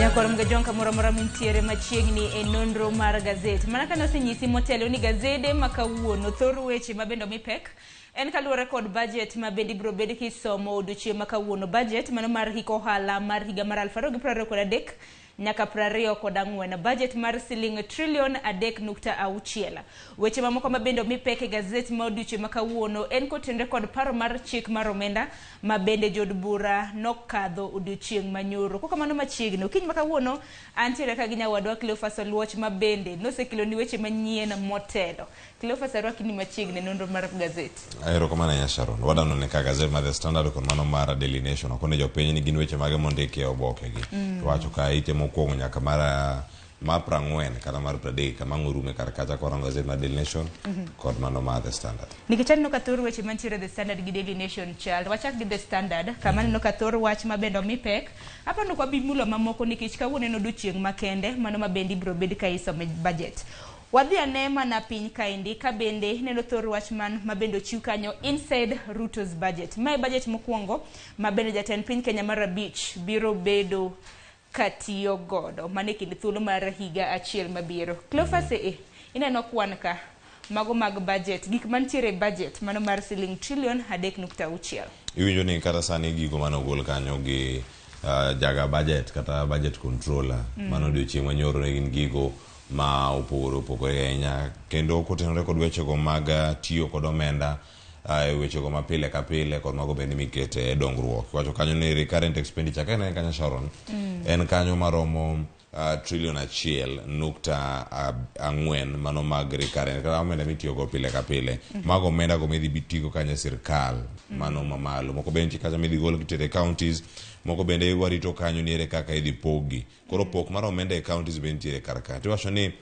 Nyakwar Mgajong kamoro amora mintiere machiegni e nonro mar gazet. Mana kane osenyisi motelo ni gazede ma kawuono thor weche ma bende omi pek en kaluwore kod budget ma bende ibiro bed kisomo odiochieng' ma kawuono. Budget mano mar hik ohala mar higa mar 2023 nyaka 24. Budget mar siling trilion 3.6. Weche mamoko ma bende omi pek e gazet ma odiochieng' ma kawuono en kotenore kod paro mar chik mar omenda ma bende jood bura nokadho odiochieng' ma nyoro. Kokamano machiegni, okinyi ma kawuono antiere ka gi nyawadwa Cleophas Oluoch ma bende nosekeloni weche manyien motelo. Cleophas arwaki ni machiegni e nonro mar gazet. Erokamano ahinya Sharon. Wadwa none ka gazet mar The Standard kod mano mar Daily Nation okone jopiny ni gin weche mage mondiki e obokegi. To wacho ka ite mokwongo nyaka mar mar prang'wen kata mar pradek kama ang' orume kar kacha kwarango gazet mar Daily Nation kod mano mar The Standard. Nikech aneno ka thor weche mantiere The Standard gi Daily Nation chal. Wachak gi The Standard kama aneno ka thor wach ma bende omi pek. Aparo ni ok wabi mulo mamoko nikech kawuono en odiochieng' makende mano ma bende ibiro bed ka isome budget. Wadhi ane mana piny kaendi ka bende ineno thor wach man ma bende ochiw kanyo inside Ruto's budget. Mae budget mokwongo ma bende jatend piny Kenya mar abich biro bedo katiyo godo mano e kind thuolo mar higa achiel mabiro. Cleophas e ineno kwan ka mago mag budget gik mantiere e budget mano mar siling trilion 3.6. Iwinjo ni kata sani gigo mane ogol kanyo gi jaga budget kata budget controller mano odiochieng' manyoro ne gin gigo ma opogore opogore ahinya kendo kotenore kod wechego mag tiyo kod omenda e wechego ma pile ka pile kod mago bende mikete e dongruok. Iwacho kanyo ni recurrent expenditure ka inene kanyo Sharon en kanyo maromo trilion 1.4 mano mag recurrent kata omenda mitiyogo pile ka pile. Mago omenda go midhi tigo kanyo e sirkal mano mamalo. Moko bende nitie kacha midhi gol kitere e counties, moko bende warito kanyo ni ere kaka idhi poggi. Koro pok mar omenda e counties be nitiere kar ka. Tiwacho ni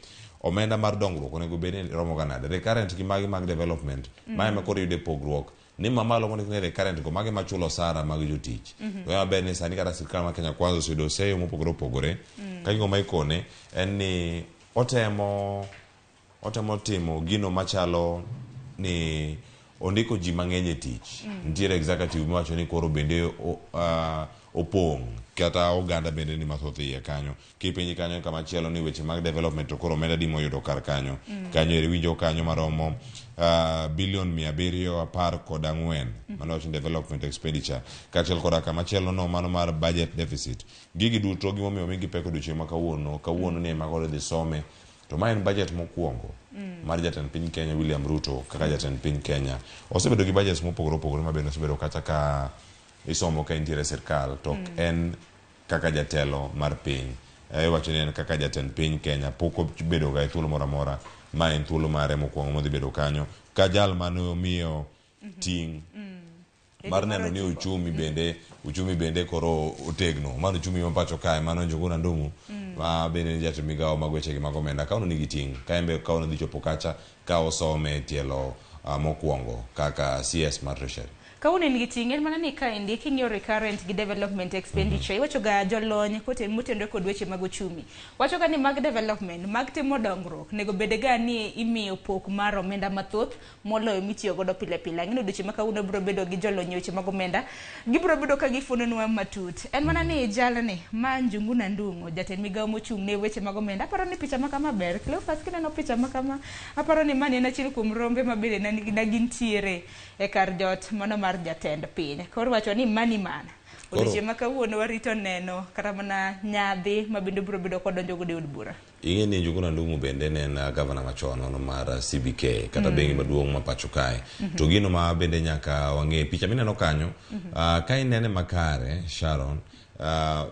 omenda mar dongruok onego bed ni romo ga nade? Recurrent gi magi mag development, mae ema koro iyude pogruok ni mamalo mondik ni recurrent go magi machulo osara mag jotich. To ema ber ni sani kata sirkal mar Kenya Kwanza oseyudo seyo mopogore opogore. Ka gigo ma ikone en ni otemo otemo timo gino machalo ni ondiko ji mang'eny e tich. Nitiere executive miwacho ni koro bende opong' kata oganda bende ni mathoth iye kanyo. Kipenji kanyo kama chielo ni weche mag development to koro omenda di moyudo kar kanyo. Kanyo eri winjo kanyo maromo bilion 714 mano wacho ni development expenditure kaachiel koda kama chielo no mano mar budget deficit. Gigi duto gimomiyo omigi pek odiochieng' ma kawuono, kawuono ni ema koro idhi some. To ma en budget mokwongo mar jatend piny Kenya William Ruto kaka jatend piny Kenya. Osebedo gi budgets mopogore opogore ma bende osebedo kata ka isomo ka entiere e sirkal to ok en kaka jatelo mar piny. Iwacho ni en kaka jatend piny Kenya pok obedo ga e thuolo moro amora. Ma en thuolo mare mokwongo modhi bedo kanyo ka jal mane omiyo ting' mar neno ni uchumi bende uchumi bende koro otegno. Mano uchumi ma pacho kae mano Njuguna Ndung'u ma bende ni jatend migawo mag weche gi mag omenda ka nigi ting' ka en be ka odhi chopo kacha ka osome e tielo mokwongo kaka CS mar Treasury. Kawuono en gi ting' en mana ni kaendi king'iyo recurrent gi development expenditure iwacho ga jolony kote motenore kod weche mag uchumi wacho ga ni mag development mag timo dongruok nego bed ga ni imiyo pok mar omenda mathoth moloyo mitiyo godo pile pile. Ang'e ni odiochieng' ma kawuono biro bedo gi jolony e weche mag omenda, gibiro bedo ka gifuononwa matut. En mana ni jalni ma Njuguna Ndung'u, jatend migawo mochung' ne weche mag omenda, aparo ni picha ma kama ber. Cleophas kineno picha ma kama, aparo ni mani en achiel kuom rombe ma bende ne gintiere e kar jot mano mar jatend piny. Koro wacho ni mani mana. Odiochieng' ma kawuono warito neno kata mana nyadhi ma bende biro bedo kodonjo godo e od bura. Ing'e ni Njuguna Ndung'u bende ne en gavana machon mano mar CBK kata bengi maduong' ma pacho kae. To gino ma bende nyaka wang'e picha mineno kanyo ka inene makare Sharon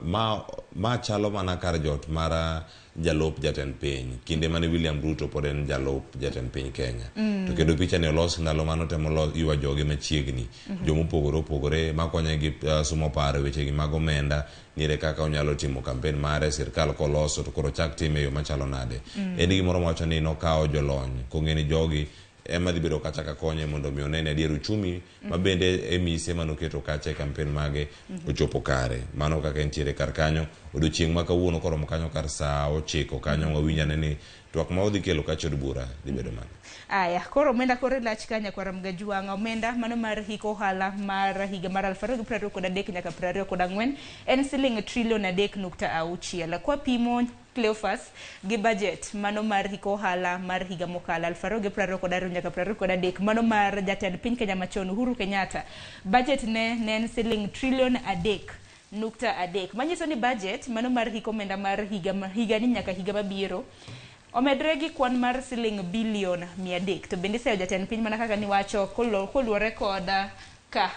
ma chalo mana kar jot mar jalup jatend piny kinde mane William Ruto pod en jalup jatend piny Kenya. To kendo picha ni olos ndalo mane otemo ywa joge machiegni jomopogore opogore makonye gi sumo paro e weche gi mag omenda ni ere kaka onyalo timo kampen mare sirkal koloso to koro chak time e yo machalo nade. En gimoro mawacho ni nokawo jolony kong'e ni jogi ema dhi bedo kacha ka konye mondo mi one ni adier uchumi ma bende e mise manoketo kacha e kampen mage ochopo kare. Mano kaka entiere kar kanyo odiochieng' ma kawuono koromo kanyo kar saa 9 kanyo wawinj ane ni twak ma odhi kelo kacha od bura dhi bedo mane. Aya, koro omenda kore lach ka nyakwar Mgajwang', omenda mano mar hik ohala mar higa mar 2023 nyaka 24 en siling trilion 3.6. Kwapimo Cleophas gi budget mano mar hik ohala mar higa mokalo 2022 nyaka 23 mano mar jatend piny Kenya machon Uhuru Kenyatta, budget ne en siling trilion 3.3, manyiso ni budget mano mar hik omenda mar higani nyaka higa mabiro omedre gi kwan mar siling bilion 300. To bende iseyo jatend piny mana kaka niwacho koluwore kod ka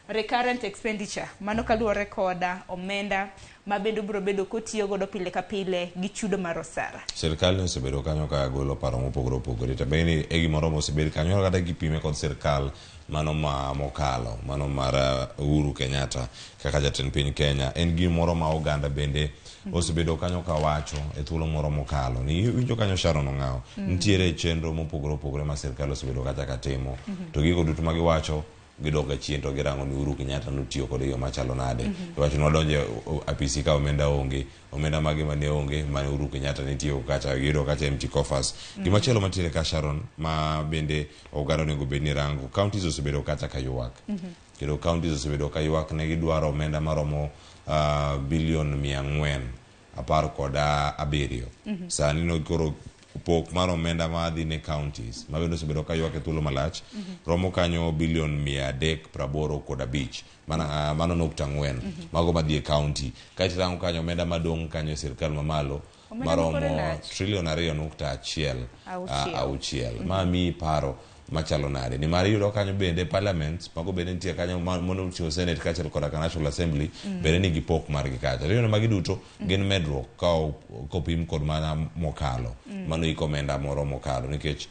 recurrent expenditure mano kaluwore kod omenda ma bende obiro bedo kotiyo godo pile ka pile gi chudo mar osara. Sirkal ni osebedo kanyo ka golo paro mopogore opogore to bende e gimoro mosebed kanyo kata gipime kod sirkal mano ma mokalo mano mar Uhuru Kenyatta kaka jatend piny Kenya en gimoro ma oganda bende osebedo kanyo ka wacho e thuolo moro mokalo ni iwinjo kanyo Sharon Ong'awo nitiere chenro mopogore opogore ma sirkal osebedo kacha ka timo to gigo duto ma giwacho gidok achien to girango ni Uhuru Kenyatta notiyo kode e yo machalo nade. Iwacho ni wadonjo e apisi ka omenda onge, omenda mage mane onge mane Uhuru Kenyatta ne tiyo kacha giyudo kacha empty coffers. Gimachielo mantiere ka Sharon ma bende oganda onego bed ni rango, counties osebedo kacha ka ywak. Kendo counties osebedo ka ywak ne gidwaro omenda maromo bilion 417. Sani no koro pok mar omenda madhi ne counties ma bende osebedo ka ywak e thuolo malach romo kanyo bilion 385 mana mano 4 mago madhi e county. Kaeto irango kanyo omenda madong' kanyo e sirkal mamalo maromo trilion 2.1 6. Ma miyi paro machalo nade nimar iyudo kanyo bende parliament mago bende nitie kanyo mondo oting'o senate kaachiel koda ka National Assembly bende nigi pok margi kacha. Iyudo magi duto gin medruok ka kopim kod mana mokalo mano iko omenda moro mokalo nikech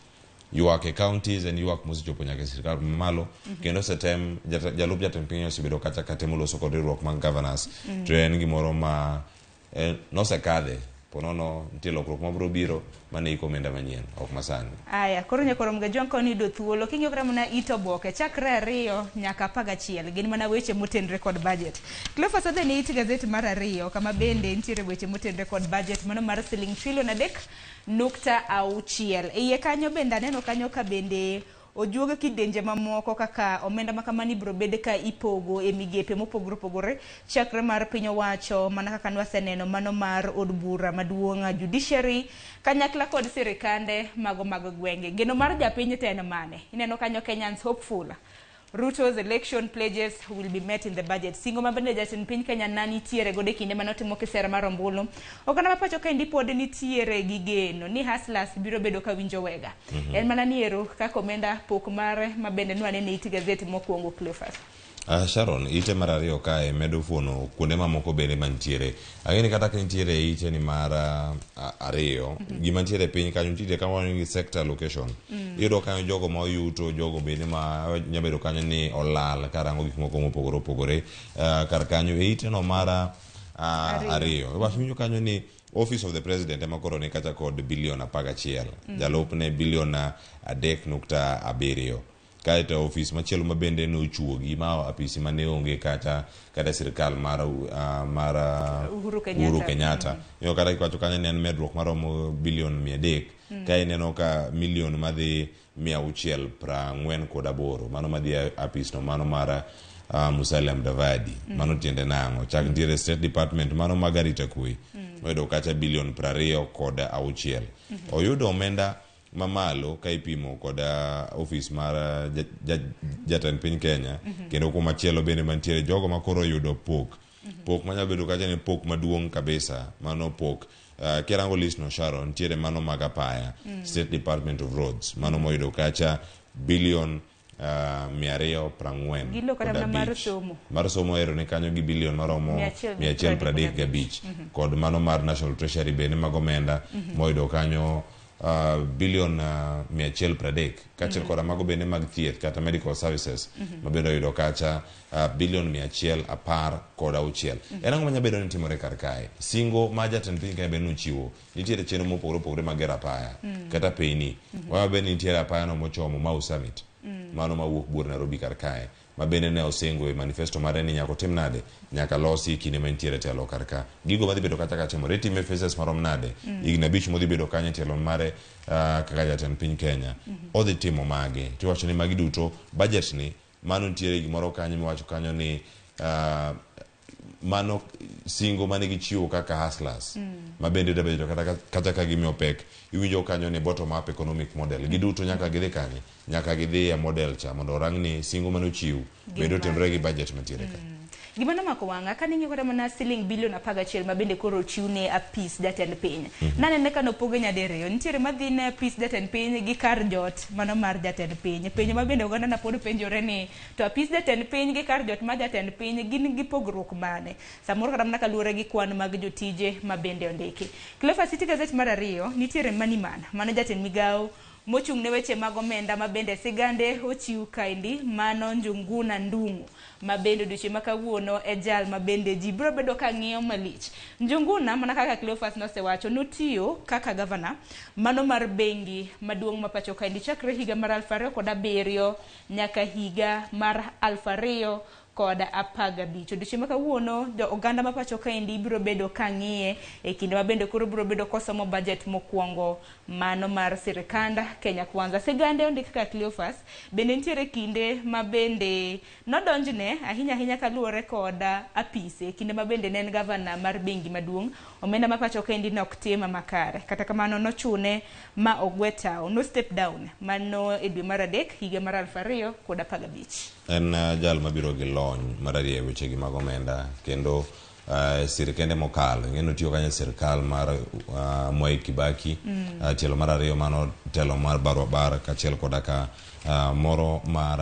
ywak e counties en ywak mosechopo nyaka e sirkal mamalo kendo osetem jalup jatend piny osebedo kacha ka temo loso kod riwruok mag governors to en gimoro ma nosekadhe ponono nitie lokruok mabiro biro mane iko omenda manyien ok masani. Aya, koro nyakwar Mgajwang' koni yudo thuolo king'iyo kata mana it oboke chakre 2 nyaka 11 gin mana weche motenre kod budget. Cleophas adhi ni it gazet mar 2 kama bende nitiere weche motenre kod budget mano mar siling trilion 3.6. Iye kanyo bende aneno kanyo ka bende ojuoge kidenje mamoko kaka omenda ma kamano ibiro bed ka ipogo e migepe mopogore opogore chakre mar piny owacho mana kaka nwaseneno mano mar od bura maduong' judiciary kanyakla kod sirikande mago mag gwenge. Geno mar japiny to en mane? Ineno kanyo Kenyans hopeful Ruto's election pledges will be met in the budget. Singo ma bende jatend piny Kenya na nitiere godo e kinde mane otimo kisera mar ombulu. Oganda ma pacho kaendi pod nitiere gi geno ni hustlers biro bedo ka winjo wega. En mana ni ero kaka omenda pok mare ma bende nwanene it gazet mokwongo Cleophas. Sharon, ite mar 2 kae medo fuono kuonde mamoko bende mantiere. Ang'e ni kata ka nitiere ite ni mar 2, gima nitiere piny kanyo nitiere kama wan gi sector allocation. Iyudo kanyo jogo ma oyuto, jogo bende ma nyalo bedo kanyo ni olal karango gik moko mopogore opogore. Kar kanyo e ite no mar 2. Iwacho winjo kanyo ni Office of the President ema koro ni kacha kod bilion 11. Jalupne bilion 3.7. Kaeto ofis machielo ma bende nochuogi ma apisi mane onge kata sirkal mar Uhuru Kenyatta. Uhuru Kenyatta. Yo kata kiwacho kanyo ne en medruok maromo bilion 300. Ka ineno ka milion madhi 648 mano madhi apis no mano mar Musalia Mudavadi. Mano tiende nang'o? Chak nitiere State Department mano mag arita kwe. Oyudo kacha bilion 26. Oyudo omenda mamalo ka ipimo kod ofis mar jatend piny Kenya. Kendo kumachielo bende mantiere jogo ma koro oyudo pok. Pok manyalo bedo kacha ni pok maduong' kabisa. Mano pok. Kirango list no Sharon, nitiere mano mag apaya. State Department of Roads. Mano moyudo kacha bilion 245. Gilo kata mana mar somo. Mar somo ero ni kanyo gi bilion maromo 135. Kod mano mar National Treasury bende mag omenda moyudo kanyo Bilion 130 kaachiel koda mago bende mag thieth kata medical services ma bende oyudo kacha bilion 116. En ang'o manyalo bedo ni timore kar kae? Singo ma jatend piny Kenya bende nochiwo nitiere chenro mopogore opogore mag gero apaya kata peyni. Wayudo bende nitiere apaya no mochomo Mau Summit mano mawuok buor Nairobi kar kae ma bende ne osingo e manifesto mare ni nyaka otim nade, nyaka losi e kinde ma entiere e telo kar ka. Gigo madhi bedo kacha ka timore, itime phases marom nade, higni 5 modhi bedo kanyo e telo mare kaka jatend piny Kenya, odhi timo mage. Tiwacho ni magi duto, budget ni, mano nitiere gimoro kanyo miwacho kanyo ni mano singo mane gichiwo kaka hustlers ma bende dabedo kata kacha ka gimiyo pek iwinjo kanyo ni bottom up economic model giduto nyaka gidhi kanye nyaka gidhi e model cha mondo orang ni singo mane ochiw bende otenore gi budget mantiere ka. Gima nomako wang'a ka ning'iyo kata mana siling bilion 11 ma bende koro ochiw ne apis jatend piny. Nanene ka nopoge nyadiriyo. Nitiere madhi ne apis jatend piny gi kar jot mano mar jatend piny. Penjo ma bende oganda na pod penjore ni to apis jatend piny gi kar jot mar jatend piny gin gi pogruok mane? Samoro kata mana kaluwore gi kwan mag jotije ma bende ondiki. Cleophas City Gazette mar ariyo nitiere Moneyman mano jatend migawo mochung' ne weche mag omenda ma bende sigande ochiw kaendi mano Njuguna Ndung'u ma bende odiochieng' ma kawuono e jal ma bende ji biro bedo ka ng'iyo malich. Njuguna mana kaka Cleophas nosewacho notiyo kaka gavana mano mar bengi maduong' ma pacho kaendi chakre higa mar 2007 nyaka higa mar 2015. Odiochieng' ma kawuono jo oganda ma pacho kaendi biro bedo ka ng'iye e kinde ma bende koro biro bedo kosomo budget mokwongo mano mar sirikand Kenya Kwanza. Sigande ondik ka Cleophas bende nitiere kinde ma bende nodonjne ahinya ahinya kaluwore kod apise kinde ma bende ne en gavana mar bengi maduong' omenda ma pacho kaendi ne ok tim makare. Kata kamano nochune ma ogwe tao, no step down mano e dwe mar 3 higa mar 2015. En jal mabiro gi lony mararieya e wechegi mag omenda kendo sirikende mokalo ing'e notiyo kanyo e sirikal mar Mwai Kibaki tielo mar ariyo mano telo mar Barua Bar kaachiel koda ka moro mar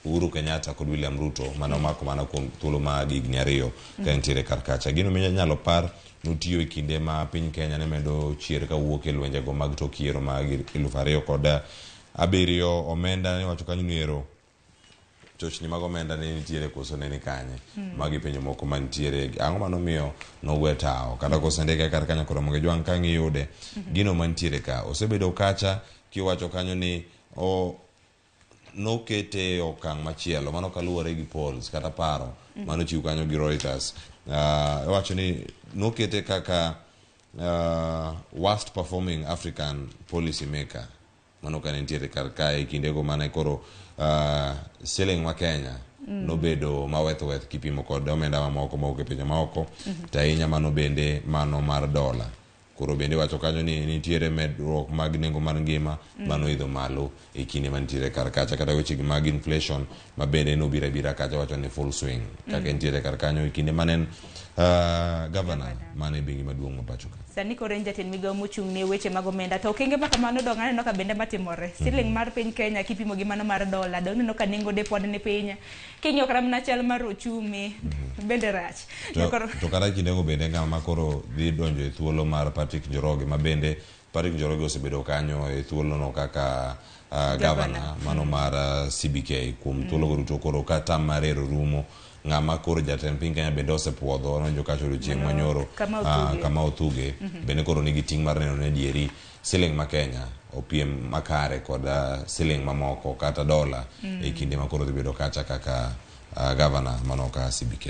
Uhuru Kenyatta kod William Ruto mane omako mana kuom thuolo mag higni 2 ka entiere kar kacha. Gino minyalo par notiyo e kinde ma piny Kenya ne medo chier kawuok e lwenjego mag tok yiero mag 2007 omenda ne wacho kanyo ni ero chochni mag omenda ne nitiere koso ne ni kanye. Magi penjo moko mantiere ang'o manomiyo nogwe tawo kata kosendike kar kanyo koro mondo ijwang' ka ng'iyude gino mantiere ka osebedo kacha kiwacho kanyo ni nokete e okang' machielo mano kaluwore gi polls kata paro manochiw kanyo gi Reuters. Iwacho ni nokete kaka worst performing African policy maker mano ka nitiere kar kae kindego mane koro siling ma Kenya nobedo maweth weth kipimo kod omenda mamoko mawuok e pinje maoko to ahinya mano bende mano mar dola. Koro bende wacho kanyo ni nitiere medruok mag nengo mar ngima mano idho malo e kinde mantiere kar kacha kata weche mag inflation ma bende nobiro abira kacha wacho ni full swing kaka entiere kar kanyo e kinde mane en governor mane bengi maduong' ma pacho ka. Sani koro en jatend migawo mochung' ne weche mag omenda to okenge ma kamano dong aneno ka bende matimore. Siling mar piny Kenya kipimo gi mano mar dola dong ineno ka nengo de pod ni piny. King'iyo kata mana chal mar ochumi bende rach. To kata kindego bende ng'ama koro dhi donjo e thuolo mar Patrick Njoroge ma bende Patrick Njoroge osebedo kanyo e thuolono kaka governor mano mar CBK kuom thuolo go duto koro ka tam mar ero rumo ng'ama koro jatend piny Kenya bende osepuodho nonjo kacha odiochieng' manyoro Kama Othuge bende koro nigi ting' mar neno ni adieri siling ma Kenya opiem makare kod siling mamoko kata dola e kinde ma koro dhi bedo kacha kaka governor mano ka CBK.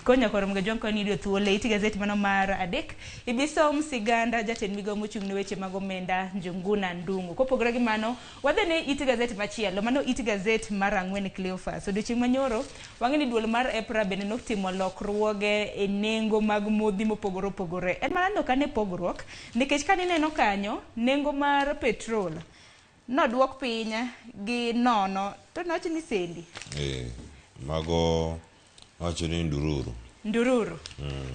Konya koro mga jwang' koni yudo thuolo e it gazet mano mar 3 ibisom siganda jatend migawo mochung' ne weche mag omenda Njuguna Ndung'u. Kopogore gi mano wadhi ne it gazet machielo mano it gazet mar 4 Cleophas. Odiochieng' manyoro wang'e ni duol mar EPRA bende notimo lokruoge e nengo mag modhi mopogore opogore. En mana nok ane pogruok nikech kanineno kanyo nengo mar petrol nodwok piny gi 0 to nowach ni sendi. Mago wacho ni ndururu. Ndururu.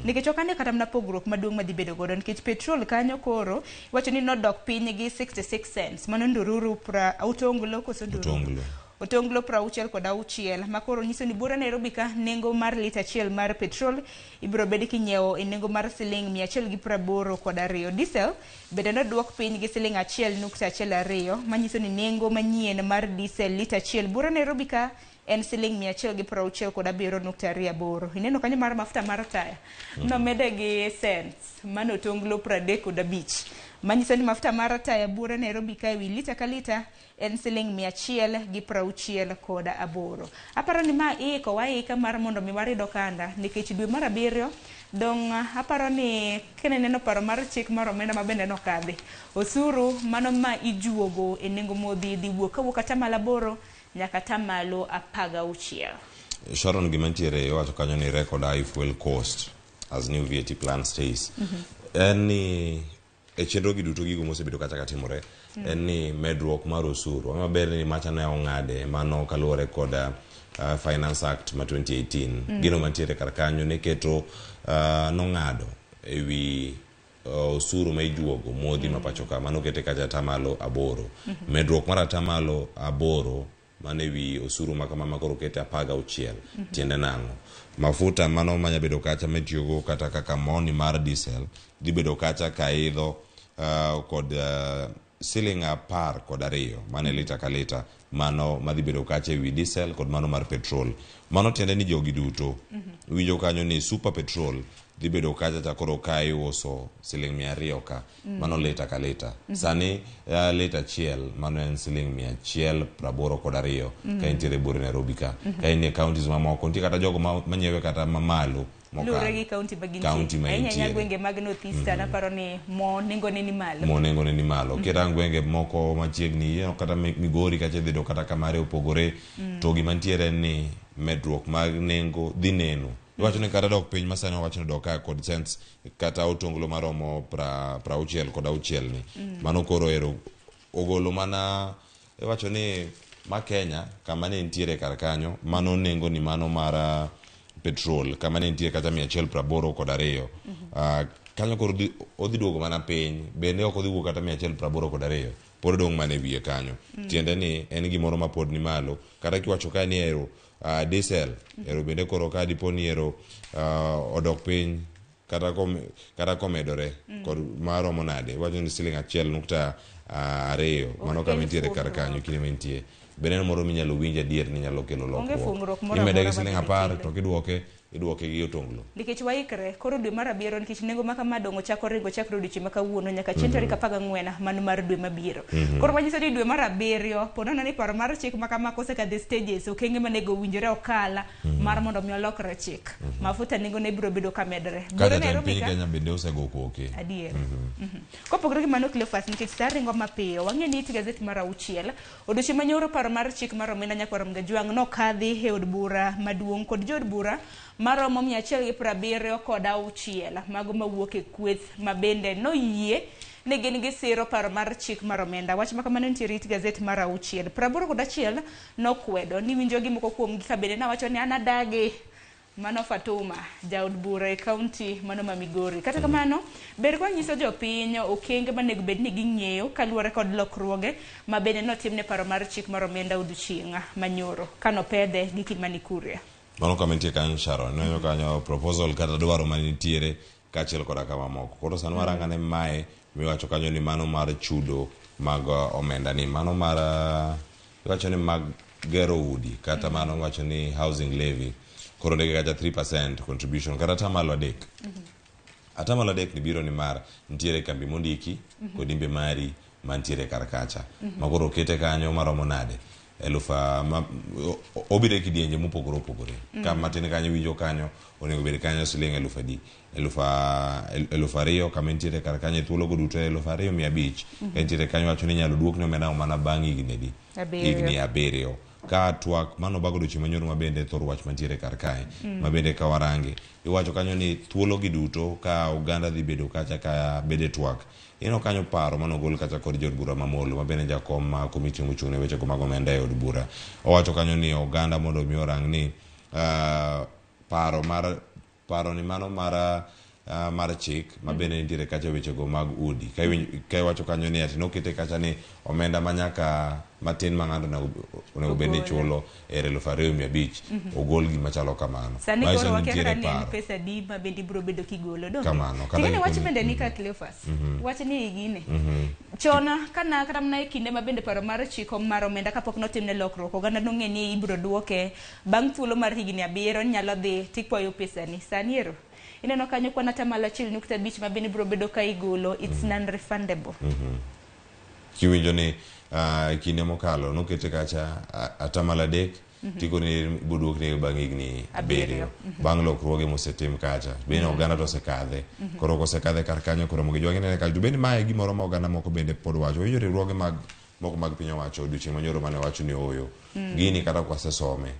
Nikech ok ane kata mana pogruok maduong' madhi bedo godo nikech petrol kanyo koro iwacho ni nodok piny gi 66 cents. Mano ndururu otonglo koso ndururu? Otonglo. Otonglo 66 makoro nyiso ni buora Nairobi ka nengo mar lita achiel mar petrol ibiro bed kinyiewo e nengo mar siling 182. Diesel bende nodwok piny gi siling 1.12 manyiso ni nengo manyien mar diesel lita achiel buora Nairobi ka en siling 167.28. Ineno kanyo mar mafuta mar taya nomede gi cents mano otonglo 35 manyiso ni mafuta mar taya buora Nairobi ka ewi lita ka lita en siling 168. Aparo ni ma iiko waika mar mondo mi warid okanda nikech dwe mar abiriyo dong' aparo ni kane neno paro mar chik mar omenda ma bende nokadhi osuru mano ma ijuogo e nengo modhi dhi wuok kawuok atamalo 8 nyaka atamalo 16. Sharon, gima nitiere iwacho kanyo ni record high fuel cost as new VAT plan stays. En ni e chenro gi duto gigo mosebedo kacha ka timore en ni medruok mar osuru. Wang'e maber ni macha ne ong'ade mano kaluwore kod Finance Act ma 2018. Gino mantiere kar kanyo ne keto nong'ado ewi osuru ma ijuogo modhi ma pacho ka mano kete kacha atamalo 8. Medruok mar atamalo 8 mano ewi osuru ma kama makoro kete 16. Tiende nang'o? Mafuta mano manya bedo kacha mitiyogo kata kaka moni mar diesel dhi bedo kacha ka idho kod siling 12 mano e lita ka lita mano madhi bedo kacha ewi diesel kod mano mar petrol. Mano tiende ni jogi duto winjo kanyo ni super petrol dhi bedo kacha cha koro ka iuso siling 200 ka mano lita ka lita. Sani lita achiel mano en siling 182 ka intiere buore Nairobi ka. Ka in e counties mamoko nitie kata jogo manyiewe kata mamalo Luwore gi kaunti ma gintie. Kaunti ma Ahinya ahinya intiere. gwenge mag North Eastern aparo ni mo nengone ni malo. Mo nengone ni malo. Kirango gwenge moko machiegni ineno kata Migori kacha idhi yudo kata kamare opogore. To gima nitiere en ni medruok mag nengo dhi neno. Iwacho ni kata dok piny masani wawacho ni dok ka kod cents kata otonglo maromo 66 ni. Mano koro ero ogolo mana iwacho ni ma Kenya kama ne nitiere kar kanyo mano nengo ni mano mar petrol kama ne nitie kata 182. Kanyo koro odhi duogo mana piny bende ok odhi wuok kata 182 pod odong' mana e wiye kanyo. Tiende ni en gimoro ma pod ni malo kata kiwacho ka ni ero diesel ero bende koro ka dipo ni ero odok piny kata komedore kod maromo nade iwacho ni siling 1.2 mano kama nitiere kar kanyo kinde mantie bende en moro minyalo winjo adier ni nyalo kelo lokruok. Imede gi siling 10 to kiduoke iduoke gi otonglo. Nikech waikre koro dwe mar abiriyo nikech nengo ma kama dong' ochako ringo chakre odiochieng' ma kawuono nyaka chieng' tarik 14 mano mar dwe mabiro. Koro wanyiso ni dwe mar abiriyo po nono ni paro mar chik ma kama kosekadho e stages okenge manego owinjore okala mar mondo mi olokre chik. Mafuta nengo ne biro bedo ka medore. Ka jatend piny Kenya bende osego koke. Adier. Kopogore gi mano Cleophas nikech sa ringo mapiyo wang'e ni it gazet mar 6 odiochieng' manyoro paro mar chik mar omenda nyakwar Mgajwang' nokadhi e od bura maduong' kod jood bura maromo 176 mago mawuok e kweth ma bende noyie ni gin gisiro paro mar chik mar omenda. Wach ma kamano nitiere it gazet mar 6. 81 nokwedo ni winjo gi moko kuomgi ka bende nawacho ni an adagi mano Fatuma jaod bura e kaunti mano ma Migori. Kata kamano ber kwa nyiso jopiny okenge manego bed ni ging'eyo kaluwore kod lokruoge ma bende notimne paro mar chik mar omenda odiochieng' manyoro kanopedhe gi Kimani Kuria. Mano kama nitie kanyo Sharon, ineno kanyo proposal kata dwaro manitiere kaachiel koda ka mamoko. Koro sani warangane mae miwacho kanyo ni mano mar chudo mag omenda ni mano mar iwacho ni mag gero udi kata mano iwacho ni housing levy koro ndike kacha 3% contribution kata atamalo 3. Atamalo 3 ni biro ni mar nitiere kambi mondiki kod imbe mari mantiere kar kacha. Ma koro okete kanyo maromo nade? Obiro e kidienje mopogore opogore. Ka matin kanyo iwinjo kanyo onego bed kanyo siling 1000 adi? 2000 kama nitiere kar kanyo e thuolo go duto 2500. Ka nitiere kanyo wacho ni inyalo duokni omenda mana bang' higni adi? Higni 7. Ka twak mano bago odiochieng' manyoro ma bende thor wach mantiere kar kae ma bende ka warange iwacho kanyo ni thuolo gi duto ka oganda dhi bedo kacha ka bede twak ineno kanyo paro manogol kacha kod jood bura mamolo ma bende jakom ma komiti mochung' ne weche go mag omenda e od bura owacho kanyo ni oganda mondo mi orang ni paro ni mano mar Mar chik ma bende nitiere kacha wechego mag udi ka ka iwacho kanyo ni ati nokete kacha ni omenda ma nyaka matin ma ng'ato onego bed ni chulo e 2500 ogol gima chalo kamano. Sani koro wakia kata ni en pesa adi ma bende ibiro bedo kigolo donge? Kamano. Ting'eni wach bende ni ka Cleophas. Wach ni gine. Chon kana kata mana e kinde ma bende paro mar chik mar omenda kapok notimne lokruok oganda nong'e ni ibiro duoke bang' thuolo mar higni 7 nyalo dhi tikwayo pesani. Sani ero ineno kanyo kwan 1.5% ma bende ibiro bedo ka igolo, it's non refundable. Kiwinjo ni kinde mokalo nokete kacha 3% tikoni ibiro duokni bang' higni 7 bang' lokruoge mosetim kacha bende oganda to osekadhe koro kosekadhe kar kanyo koro mogi jwang'e nene kacha to bende mae gimoro ma oganda moko bende pod wacho. Winjo riwruoge mag moko mag piny owacho odiochieng' manyoro mane wacho ni ooyo gini kata kwasesome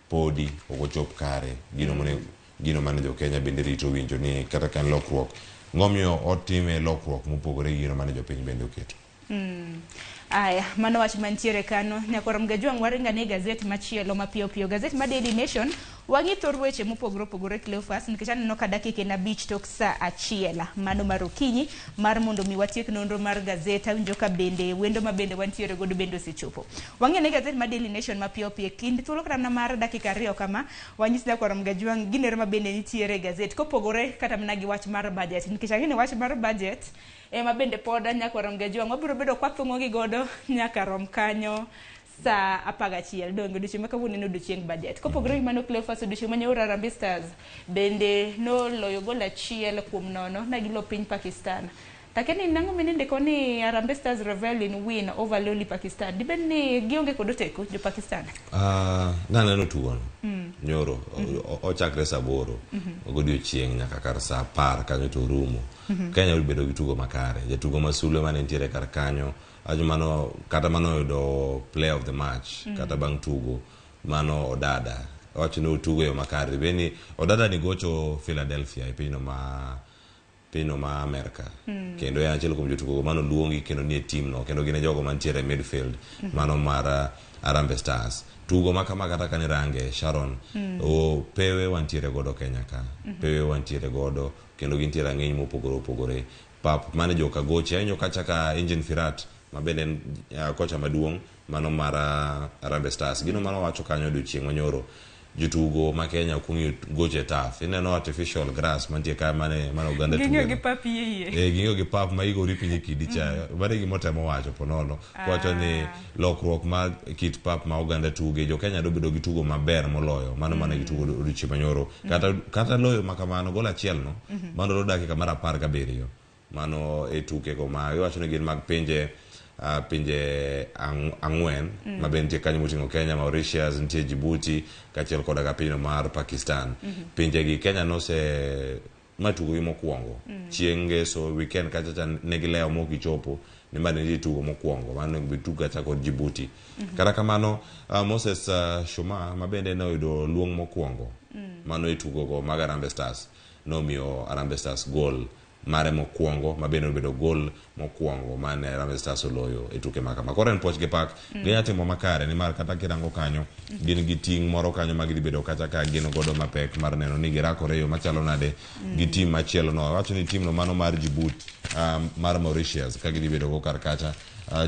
podi ok ochop kare gino mane gino mane jo Kenya bende rito winjo ni kata ka en lokruok ng'omiyo otime lokruok mopogore gi gino mane jopiny bende oketo. Aya, mano wach mantiere kano. Nyakwar Mgajwang' waringa ne gazet machielo mapiyo piyo. Gazet ma Daily Nation wang'i thor weche mopogore opogore Cleophas nikech aneno ka dakika en 5 tok saa 1 mano mar okinyi mar mondo mi watiek nonro mar gazet. Awinjo ka bende wendo ma bende wantiere godo bende osechopo. Wang'i ne gazet ma Daily Nation mapiyo piyo kind thuolo kata mana mar dakika 2 kama wanyis Nyakwar Mgajwang' ginero ma bende nitiere e gazet kopogore kata mana gi wach mar budget nikech ang'e ni wach mar budget ema bende pod Nyakwar Mgajwang' wabiro bedo kwathung'o gi godo nyaka rom kanyo saa 11 donge odiochieng' ma kawuono en odiochieng budget. Kopogore gi mano Cleophas odiochieng' manyoro Harambee Stars bende noloyo gol 1-0 na gilo piny Pakistan. Takeni nang'o minindiko ni Harambee Stars revel in win over lowly Pakistan? Dibed ni gionge kod oteku jo Pakistan? Naneno tugono nyoro ochakre saa 8 godiochieng' nyaka kar saa 10 kanyo to orumo. Kenya obedo gi tugo makare. Jatugo ma sulwe mane nitiere kar kanyo ajo mano kata mano oyudo player of the match kata bang' tugo mano Odada wacho ni otugo e yo makare. Bed ni Odada ni gocho Philadelphia e pinyno ma Amerka kendo en achiel kuom jotugo mano luongi kendo nie team no kendo gin e jogo mantiere e midfield mano mar Harambee Stars. Tugo ma kama kata kane range Sharon o pewe wantiere godo Kenya ka pewe wantiere godo kendo gintiere rang'iny mopogore opogore. Pap mane joka goche awinjo kacha ka Engin Firat ma bende en kocha maduong' mano mar Harambee Stars gino mano wacho kanyo odiochieng' manyoro jotugo ma Kenya ok ong'eyo gocho e turf. Ineno artificial grass mantie ka mane oganda tugo. Ging'iyo gi pap yie. Ging'iyo gi pap ma igori piny e kidi cha. Mano e gima otemo wacho ponono. Kowacho ni lokruok mar kit pap ma oganda tuge jo Kenya do bedo gi tugo maber moloyo mano mane gitugo odiochieng' manyoro. Kata loyo ma kamano gol achiel no mano do dakika mar 17 mano e tuke go ma iwacho ni gin mag pinje pinje ang'wen ma bende nitie kanyo moting'o Kenya, Mauritius, nitie Djibouti kaachiel koda ka pinyno mar Pakistan. Pinje gi Kenya nose ma tugo gi mokwongo chieng' ngeso weekend kacha cha ne gilewo mok gichopo nimar ne nitie tugo mokwongo mano onego bed tugo kacha kod Djibouti. Kata kamano Moses Shuma ma bende noyudo luong mokwongo mano e tugo go mag Harambee Stars nomiyo Harambee Stars gol mare mokwongo ma bende obedo gol mokwongo mane Harambee Stars oloyo e tuke ma kama. Koro en puoch gi pak ginya timo makare nimar kata kirango kanyo gin gi ting' moro kanyo ma gidhi bedo kacha ka gin godo mapek mar neno ni girakore e yo machalo nade gi tim machielo no. Awacho ni tim no mano mar Djibouti mar Mauritius ka gidhi bedo go kar kacha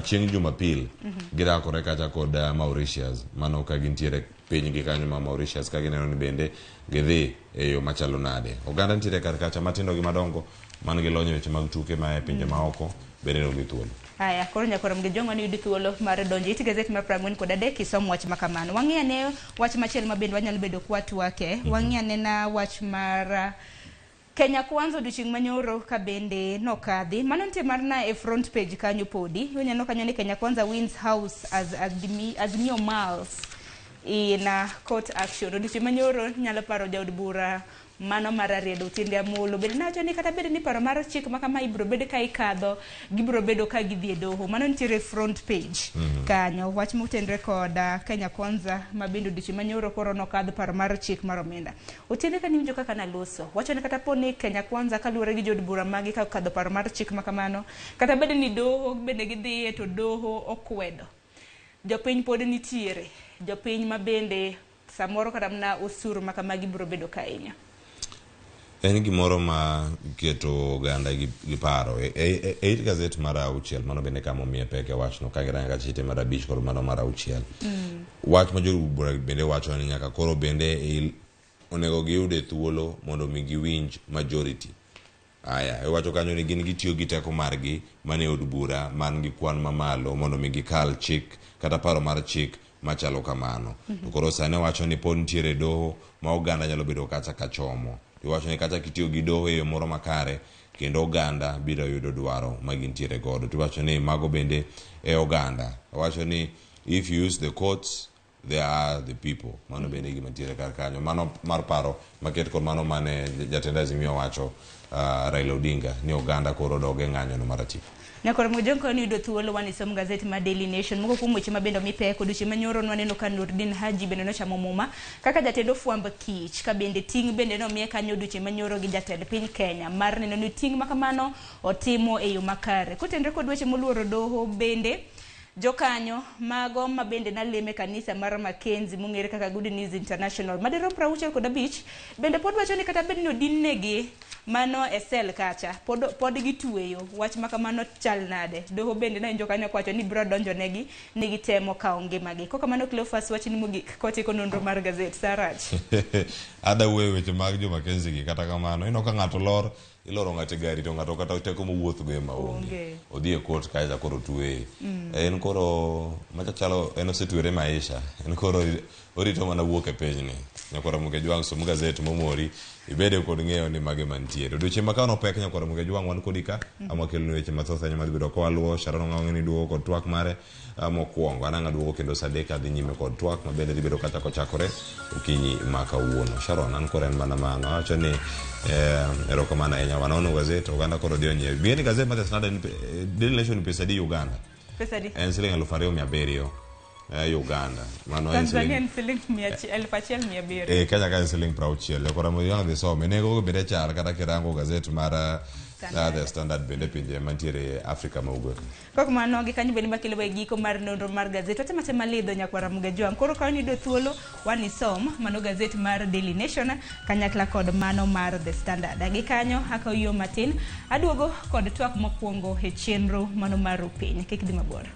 chieng' Jumapil girakore kacha kod Mauritius mano ka gintiere pinygi kanyo ma Mauritius ka gineno ni bende gidhi e yo machalo nade. Oganda nitiere kar kacha matindo gi madongo man gi lony e weche mag tuke ma e pinje maoko bende nomi thuolo. Aya, koro Nyakwar Mgejwang' ni yudi thuolo mar donjo it gazet mar 43 isom wach ma kamano. Wang'i ane wach machielo ma bende wanyalo bedo kwa twake. Wang'i ane na wach mar Kenya Kwanza odiochieng' manyoro ka bende nokadhi. Mano nitie mar na e front page kanyo podi. Oneno kanyo ni Kenya Kwanza wins house as Azimio Miles in court action. Odiochieng' manyoro nyalo paro jaod bura mano mar Ariedo Otiende Amolo. Bende nawacho ni kata bed ni paro mar chik ma kama ibiro bed ka ikadho, gibiro bedo ka gidhi e doho. Mano nitiere front page kanyo. Wach motenre kod Kenya Kwanza ma bende odiochieng' manyoro koro nokadh paro mar chik mar omenda. Otiende ka niwinjo kaka naloso. Wacho ni kata po ni Kenya Kwanza kaluwore gi jood bura magi ka okadho paro mar chik ma kamano, kata bed ni doho bende gidhiye to doho okwedo. Jopiny pod nitiere. Jopiny ma bende samoro kata mana osuru ma kamagi biro bedo ka ahinya. En gimoro ma keto oganda gi, gi paro. E, e, e it gazet mar auchiel, mano bende kama omiye pek e wachno, ka girango kata chite mar abich kod mano mar auchiel. Wach ma jood bura bende wacho ni nyaka koro bende onego giyude thuolo mondo mi giwinj majority. Aya, iwacho kanyo ni gin gitiyo gi teko margi mane od bura man gi kwan mamalo mondo mi gikal chik kata paro mar chik machalo kamano. To koro sani wacho ni pod nitiere doho ma oganda nyalo bedo kacha kachomo. Iwacho ni kata kitiyo gi doho e yo moro makare kendo oganda biro yudo dwaro ma gintiere godo. Tiwacho ni mago bende e oganda. Wacho ni if you use the courts they are the people. Mano bende gima nitiere kar kanyo. Mano mar paro maket kod mano mane jatend Azimio wacho Raila Odinga ni oganda koro dog e ng'anyo no mar tipo. Nyakoro Mojonko ni yudo thuolo wan isom gazet ma Daily Nation. Moko kuom weche ma bende omi pek odiochieng' manyoro nwaneno ka Nurdin Haji bende nochamo muma kaka jatend ofwamb kich ka bende ting' bende nomiye kanyo odiochieng' manyoro gi jatend piny Kenya mar neno ni ting' ma kamano otimo e yo makare. Kotenre kod weche moluoro doho bende jokanyo mago ma bende naleme kanisa mar Mackenzie mong'ere kaka Good News International madirom 65 bende pod wacho ni kata bed ni odinnegi mano e sel kacha pod gitweyo wach ma kamano chal nade doho bende nawinjo kanyo kwacho ni biro donjo negi ni gitemo kawo ngimagi kokamano Cleophas wachni mogik kotieko nonro mar gazet sarach Ada wuoyo weche mag jo Mackenzie gi kata kamano ineno ka ng'ato lor iloro ng'ato e gari to ng'ato kata teko mowuoth go ema onge. Odhi e court kae koro tweye. En koro macha chalo en osetwere maisha. En koro orito mana wuok e pinyni. Nyakwara Muge Jwang' som gazet momori ibede kod ng'eyo ni mage mantiere. Odiochieng' ma kawuono pek Nyakwara Muge Jwang' wan kodi ka ama wakeloni weche mathoth ahinya madhi bedo ka waluwo. Sharon Ong'awo ni duogo kod twak mare mokwongo. An ang' aduogo kendo saa adek adhi nyime kod twak ma bende dhi bedo kacha kochakore okinyi ma kawuono. Sharon an koro en mana mano. Awacho ni erokamano ahinya. Wanono gazet oganda koro dhi onyiew. Bie ni gazet mar The Standard Daily Nation ni pesa adi Uganda? Pesa adi? En siling 2700 Uganda. Mano en Tanzania en siling 1700. Kenya ka en siling 60. Koro mo dhi some. Nengo go bende chal kata kirango gazet mar The Standard bende pinje mantiere Afrika ma ugwe. Kok mano gi kanyo bende makelo e giko mar nonro mar gazet. Watemo atema lidho nyakwara Muga Jwang'. Koro ka wayudo thuolo wan isom mano gazet mar Daily Nation kanyakla kod mano mar The Standard. Gi kanyo akawo yo matin aduogo kod twak mokwongo e chenro mano mar Rupiny. Kik dhi mabor.